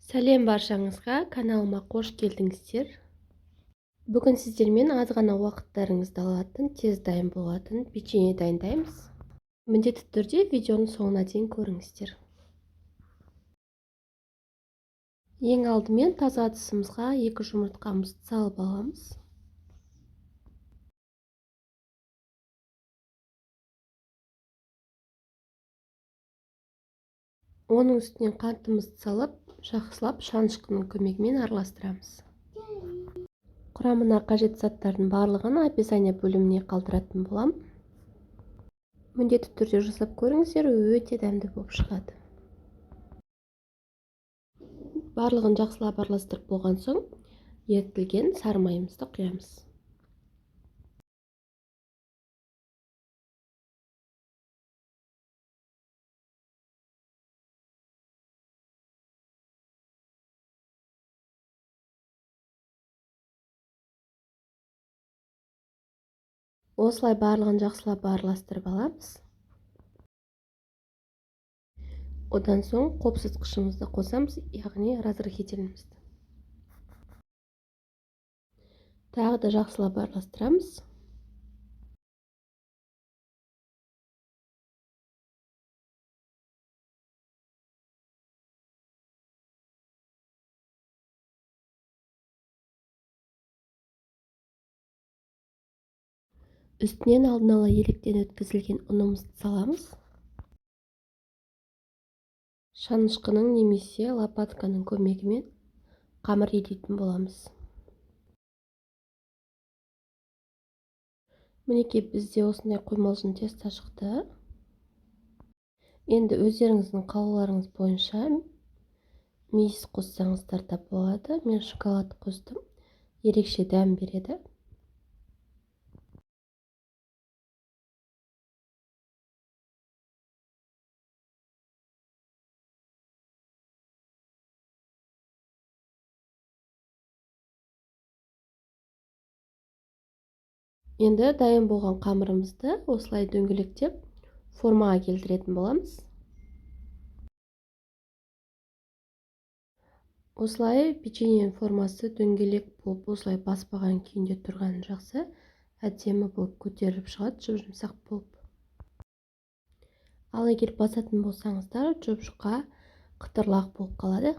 Сәлем баршаңызға, каналыма қош келдіңіздер. Бүгін сіздермен аз ғана уақыттарыңызды алатын, тез дайын болатын печенье дайындаймыз. Міндетті түрде видеоның соңына дейін көріңіздер. Ең алдымен таза ыдысымызға 2 жұмыртқамызды салып аламыз. Оның үстінен қантымызды салып, жақсылап шанышқының көмегімен араластырамыз. Құрамына қажет заттардың барлығын описание бөліміне қалдыратын боламын. Міндетті түрде жасап көріңіздер, өте дәмді болып шығады. Барлығын жақсылап араластырып болған соң, ерітілген сары майымызды құямыз. Осылай барлығын жақсылап араластырып аламыз. Одан соң қопсытқышымызды қосамыз, яғни разрыхителімізді. Тағы да жақсылап араластырамыз. Үстінен алдын ала електен өткізілген ұнымызды саламыз. Шанышқының немесе лопатканың көмегімен қамыр илейтін боламыз. Мінекей бізде осындай қоймалжың тесто шықты. Енді өздеріңіздің қалауларыңыз бойынша мейіз қоссаңыздар да болады. Мен шоколад қостым. Ерекше дәм береді. Енді дайын болған қамырымызды осылай дөңгелектеп формаға келтіретін боламыз. Осылай печеньенің формасы дөңгелек болып, осылай баспаған күйінде тұрған жақсы, әдемі болып көтеріліп шығады, жұп-жұмсақ болып. Ал егер басатын болсаңыздар, жұп-жұқа қытырлақ болып қалады.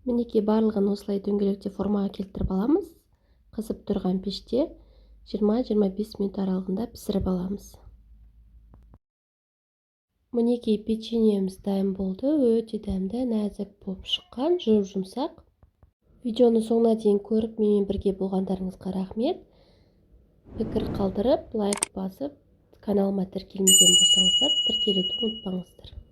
Мінекей барлығын осылай дөңгелектеп формаға келтіріп аламыз. Қызып тұрған пеште 20-25 минут аралығында пісіріп аламыз. Мінекей печеньеміз дайын болды. Өте дәмді, нәзік болып шыққан, жұп-жұмсақ. Видеоны соңына дейін көріп, менімен бірге болғандарыңызға рахмет. Пікір қалдырып, лайк басып, каналыма тіркелмеген болсаңыздар, тіркелуді ұмытпаңыздар.